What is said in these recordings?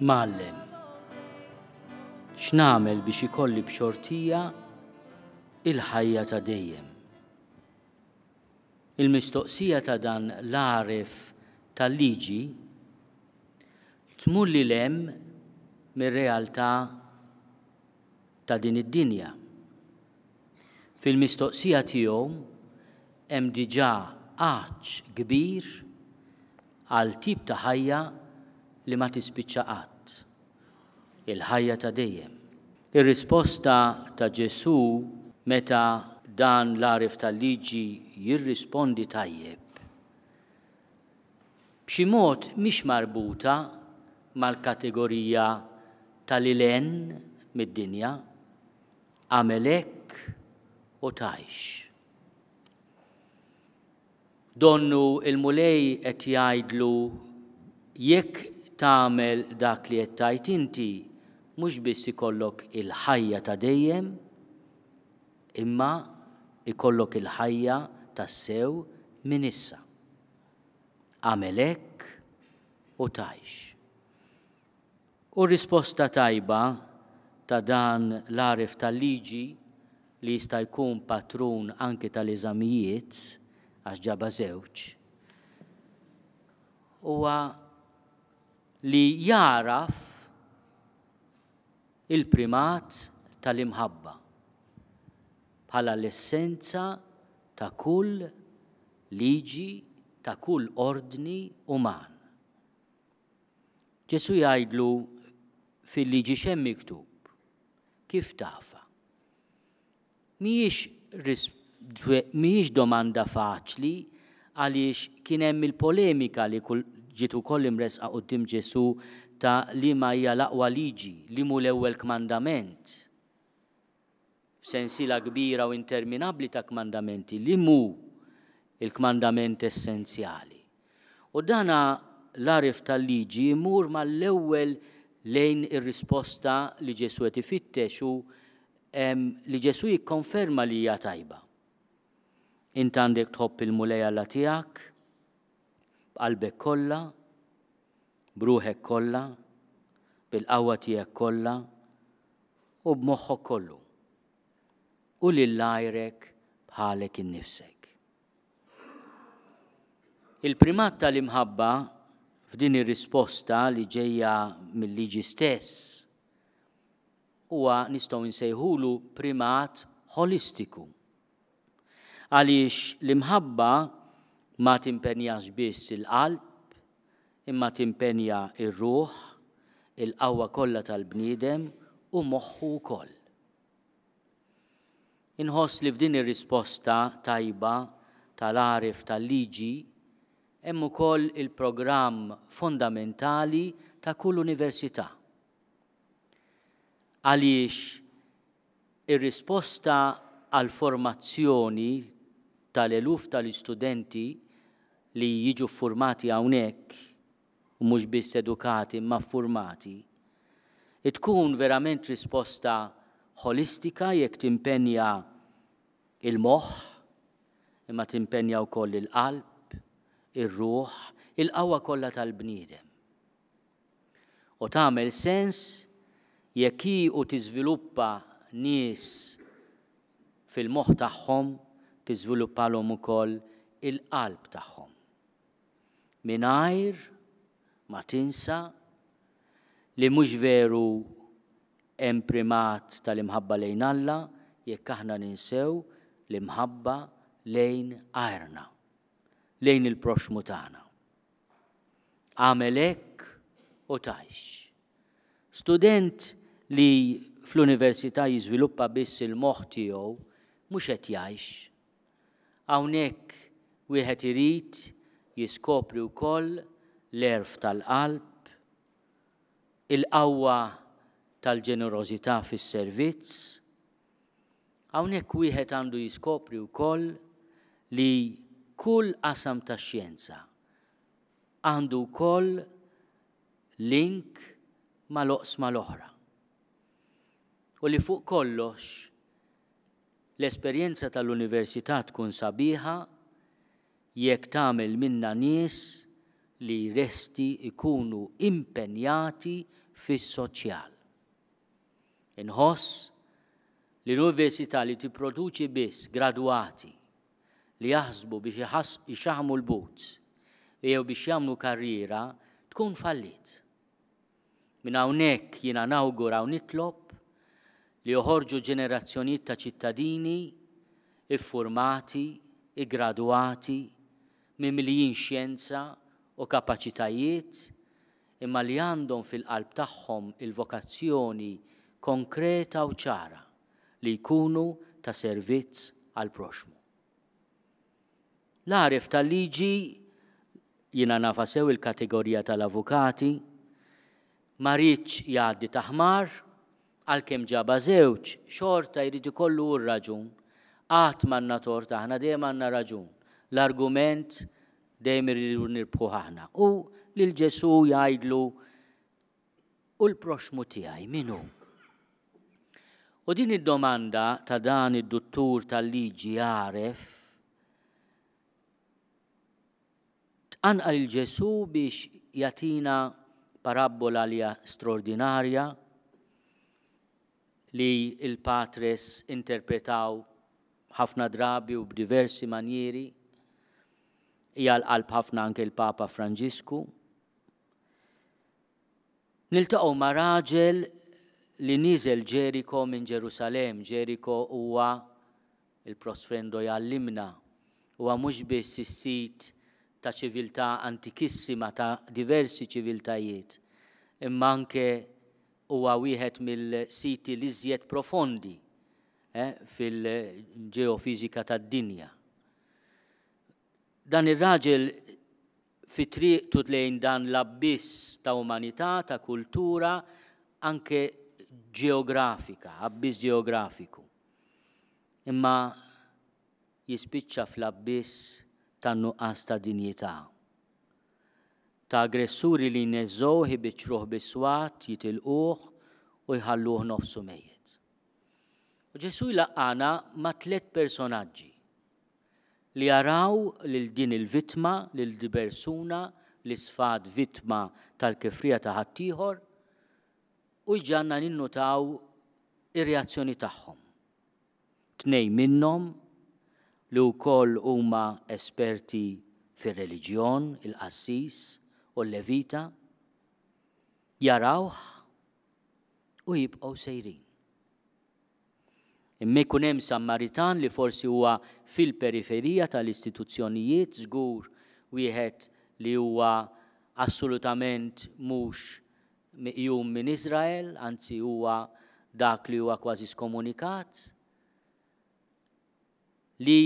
Mgħallem, x'nagħmel biex ikolli b'xortija il-ħajja ta' dejjem? Il-mistoqsija ta' dan l-għaref tal-liġi tmur lil hemm mir-realtà ta' din id-dinja. Fil-mistoqsija tiegħu hemm diġà għatx kbir għal tip ta' ħajja li ma tispiċċa qatt, il-ħajja ta' dejjem. Ir-risposta ta' Ġesù meta dan l-għaref tal-liġi jirrispondi tajjeb, b'xi mod mhix marbuta mal-kategorija ta' lil hinn mid-dinja, agħmel hekk u tgħix. Donnu l-Mulej qed jgħidlu jekk tagħmel dak li qed tgħid inti mhux biss ikollok il-ħajja ta' dejjem imma ikollok il-ħajja tassew minn issa. Agħmel hekk u tgħix. U r-risposta tajba ta' dan l-għaref tal-liġi li jista' jkun patrun anki tal-eżamijiet, għax ġabha żewġ, huwa li jagħraf il-primat tal-imħabba bħala l-essenza ta' kull liġi, ta' kull ordni uman. Ġesù jgħidlu fil-liġi x'hemm miktub? Kif tafha? Mhijiex mhijiex domanda faċli għaliex kien hemm il-polemika li kull ġiet ukoll imressqa quddiem Ġesù ta' liema hija l-aqwa liġi, liem hu l-ewwel kmandament. F'sensiela kbira u interminabbli ta' kmandamenti, liem hu l-kmandament essenzjali? U dana l-għaref tal-liġi jmur mal-ewwel lejn ir-risposta li Ġesù qed ifittex u li Ġesù jikkonferma li hija tajba. Int għandek tħobb il-Mulej Alla tiegħek b'qalbek kollha, b'ruħek kollha, bil-qawwa tiegħek kollha u b'moħħok kollu, u lil għajrek bħalek innifsek. Il-primat tal-imħabba f'din ir-risposta li ġejja mill-liġi stess huwa nistgħu nsejħulu primat ħolistiku. Għaliex l-imħabba ma timpenjax biss il-qalb, imma timpenja r-ruħ, il-qawwa kollha tal-bniedem u moħħu wkoll. Inħoss li f'din ir-risposta tajba tal-għaref tal-liġi hemm ukoll il-programm fondamentali ta' kull università. Għaliex ir-risposta għall-formazzjoni tal-eluf tal-istudenti li jiġu ffurmati hawnhekk, u mhux biss edukati imma ffurmati, tkun verament risposta ħolistika jekk timpenja il-moħħ, imma timpenja wkoll il-qalb, ir-ruħ, il-qawwa kollha tal-bniedem. U tagħmel sens jekk hi u tiżviluppa nies fil-moħħ tagħhom, tiżviluppalhom ukoll il-qalb tagħhom. Mingħajr ma tinsa li mhux veru hemm primat tal-imħabba lejn Alla jekk aħna ninsew l-imħabba lejn għajrna, lejn il-proxxmu tagħna. Agħmel hekk u tgħix. Student li fl-università jiżviluppa biss il-moħħ tiegħu mhux qed jgħix. Hawnhekk wieħed irid jiskopri wkoll l-għerf tal-qalb, il-qawwa tal-ġenerożità fis-servizz. Hawnhekk wieħed għandu jiskopri wkoll li kull qasam tax-xjenza għandu wkoll link mal-oqsma l-oħra. U li fuq kollox l-esperjenza tal-università tkun sabiħa jekk tagħmel minna nies li lesti jkunu impenjati fis-soċjal. Inħoss li l-università li tipproduċi biss gradwati li jaħsbu biex ixaħmu l-but jew biex jagħmlu karriera tkun falliet. Minn hawnhekk jiena nawgura u nitlob li joħorġu ġenerazzjonijiet ta' ċittadini iffurmati, iggradwati, mimlijin xjenza u kapaċitajiet imma li għandhom fil-qalb tagħhom il-vokazzjoni konkreta u ċara li jkunu ta' servizz għall-proxxmu. L-għaref tal-liġi, jiena nafha sew il-kategorija tal-avukati, ma riedx jgħaddi ta' ħmar, għalkemm ġabha żewġ, xorta jrid ikollu hu r-raġun. Qatt m'għandna tort aħna, dejjem għandna raġun. L-argument dejjem irridu nirbħuh aħna. U lil Ġesù jgħidlu U l-proxxmu tiegħi min hu? U din id-domanda ta' dan id-duttur tal-liġi għaref tqanqal il Ġesù biex jagħtina parabbola li hija straordinarja li l-patres interpretaw ħafna drabi u b'diversi manjieri. Hija l-qalb ħafna anke l-Papa Franġisku. Niltaqgħu ma' raġel li niżel Ġeriko minn Ġerusalemm. Ġeriko huwa, il-prosfrendo jgħallimna, huwa mhux biss is-sit ta' ċiviltà antikissima ta' diversi ċiviltajiet, imma anke huwa wieħed mill-siti l-iżjed profondi eh, fil-ġeofiżika tad-dinja. Dan ir-raġel fi triqtu lejn dan l-abbiss ta' umanità, ta' kultura, anke ġeografika, abbiss ġeografiku. Imma jispiċċa fl-abbiss tan-nuqqas ta' dinjità. Ta' aggressuri li jneżżgħuh, ibiċċruh bis-swat, jitilquh u jħalluh nofsu mejjet. U Ġesù jlaqqagħna ma' tlett personaġġi li jaraw lil din il-vittma, lil di persuna li sfat vittma tal-kefrija ta' ħaddieħor u jġagħalna ninnutaw ir-reazzjoni tagħhom. Tnejn minnhom li wkoll huma esperti fir-reliġjon, il-qassis u l-levita, jarawh u jibqgħu sejrin. Imma jkun hemm Sammaritan li forsi huwa fil-periferija tal-istituzzjonijiet, żgur wieħed li huwa assolutament mhux miqjum minn Iżrael, anzi huwa dak li huwa kważi skomunikat, li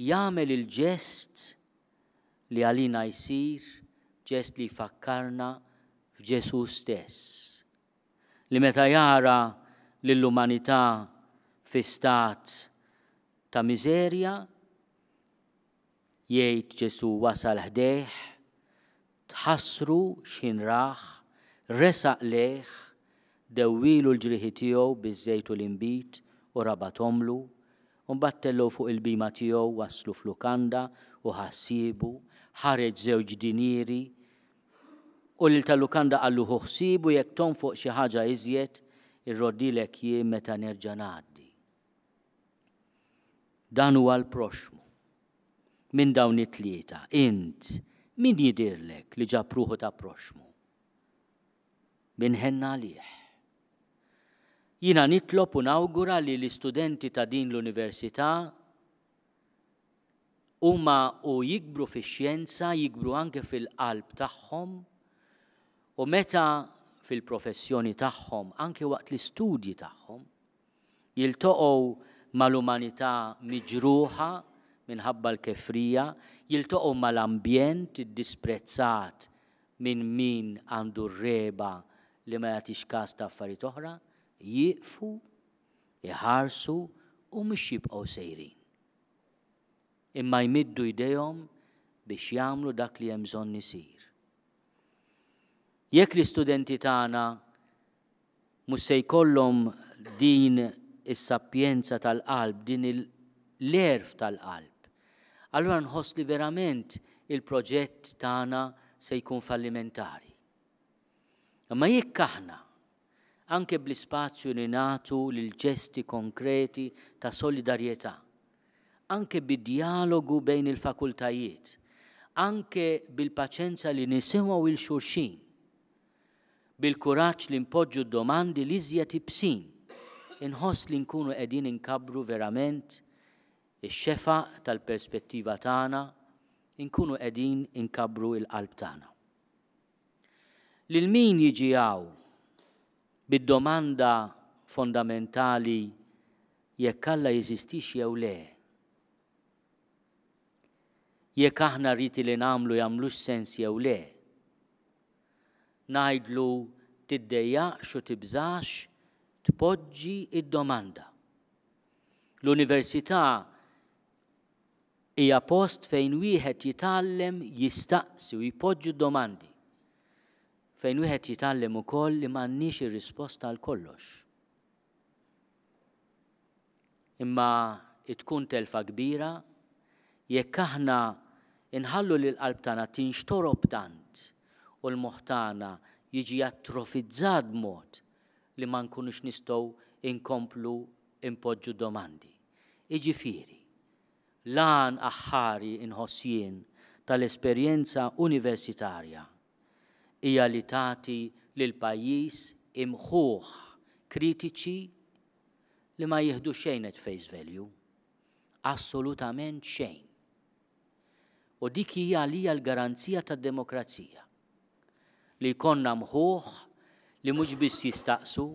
jagħmel il-ġest li għalina jsir ġest li jfakkarna f'Ġesù stess. li meta jara lill-umanità fi stat ta' miżerja, jgħid Ġesù wasal ħdejh, tħassru x'ħin rah, resaq lejh, dewwielu l-ġrieħi tiegħu biż-żejt u l-inbid u rabathomlu, u mbagħad tellgħu fuq il-bhima tiegħu wasslu f'lukanda u ħa ħsiebu, ħareġ żewġ dinieri U lil tal-lukanda qallu ħu ħsiebu jekk tonfoq xi ħaġa iżjed irroddilek jien meta nerġa' ngħaddi. Dan huwa l-proxxmu. Minn dawn it-tlieta, int min jidhirlek li ġab ruħu ta' proxxmu? Min ħenna għalih? Jiena nitlob u nawgura li l-istudenti ta' din l-università Huma u jikbru fix-xjenza, jikbru anke fil-qalb tagħhom u meta fil-professjoni tagħhom, anke waqt l-istudji tagħhom, jiltoqgħu mal-umanità miġruħa minħabba l-kefrija, jiltoqgħu mal-ambjent iddisprezzat minn min għandu r-regħba li ma jagħtix kas ta' affarijiet oħra, jieqfu, iħarsu u mhux jibqgħu sejrin. Imma jmiddu jdejhom biex jagħmlu dak li hemm bżonn isir. Jekk l-istudenti tagħna mhux se jkollhom din is-sapjenza tal-qalb, din l-għerf tal-qalb, allura nħoss li verament il-proġett tagħna se jkun fallimentari. Imma jekk aħna. anke bl-ispazju li nagħtu lil ġesti konkreti ta' solidarjetà, anke bid-djalogu bejn il-fakultajiet, anke bil-paċenza li nisimgħu 'il xulxin, bil-kuraġġ li npoġġu d-domandi l-iżjed ibsin, inħoss li nkunu qegħdin inkabbru verament ix-xefaq tal-perspettiva tagħna, inkunu qegħdin inkabbru l-qalb tagħna. Lil min jiġi hawn bid-domanda fondamentali jekk Alla jeżistix jew le, jekk aħna r-riti li nagħmlu jagħmlux sens jew le, ngħidlu tiddejjaqx u tibżax tpoġġi d-domanda. L-università hija post fejn wieħed jitgħallem jistaqsi u jpoġġi d-domandi. Fejn wieħed jitgħallem ukoll li m'għandniex ir-risposta għal kollox. Imma tkun telfa kbira jekk aħna inħallu li l-qalb tagħna tinxtorob tant u l-moħħ tagħna jiġi atrofizzat b'mod li ma nkunux nistgħu inkomplu inpoġġu domandi. Iġifieri, l-għan aħħari inħoss jien tal-esperjenza universitarja hija li tagħti lill-pajjiż imħuħ kritiċi li ma jieħdu xejn at face value. Assolutament xejn. U dik hija għalija l-garanzija tad-demokrazija. Li jkollna mħuħ li mhux biss jistaqsu,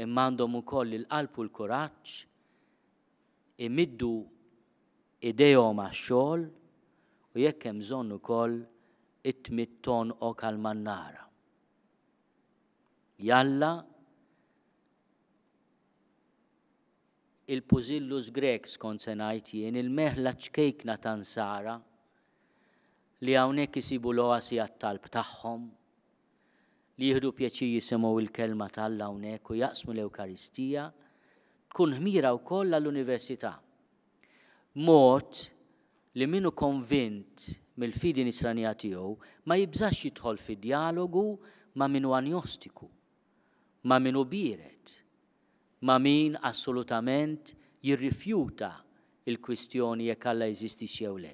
imma għandhom ukoll il-qalb u l-kuraġġ imiddu idejhom għax-xogħol u jekk hemm bżonn ukoll it-tmidd tonqok għall-mannara. Jalla il-pużillus Grek skont se ngħid jien, il-merħla ċkejkna ta' Nsara li hawnhekk isibu l-oasi għat-talb tagħhom, li jieħdu pjaċir jisimgħu l-kelma t'Alla hawnhekk u jaqsmu l-Ewkaristija, tkun ħmira wkoll għall-università. Mod li min hu konvint mill-fidi nisranija tiegħu ma jibżax jidħol fi djalogu ma' min hu anjostiku, ma' min hu biered, ma' min assolutament jirrifjuta l-kwistjoni jekk Alla jeżistix jew le.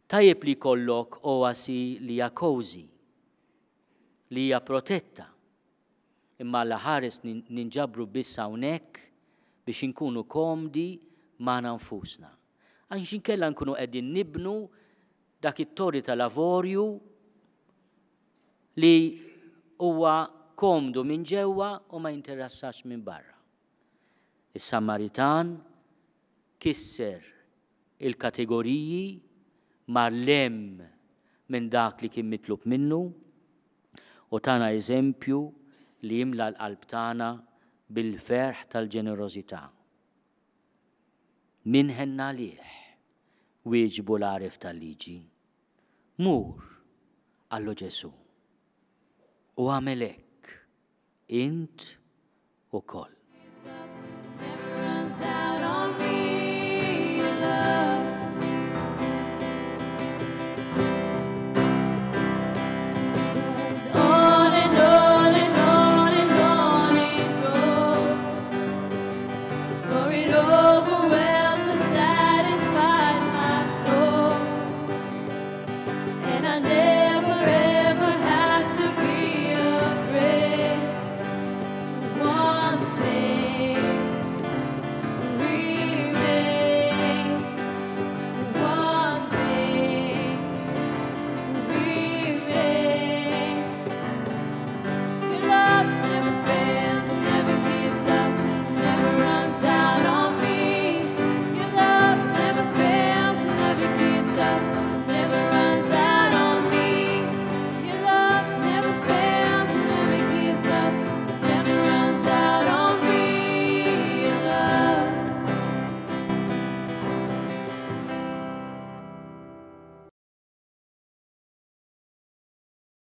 Tajjeb li jkollok oasi li hija cozy, li hija protetta, imma Alla ħares ninġabru biss hawnhekk biex inkunu komdi magħna nfusna. Għax inkella nkunu qegħdin nibnu dak it-torri tal-avorju li huwa komdu minn ġewwa u ma jinteressax minn barra. Is-Samaritan kisser il-kategoriji, mar 'l hemm minn dak li kien mitlub minnu u tana eżempju li jimla l-qalb tagħna bil-ferħ tal-ġenerożità. Min ħenn għalih? wieġbu l-għaref tal-liġi. Mur, qallu Ġesù, u agħmel hekk int ukoll.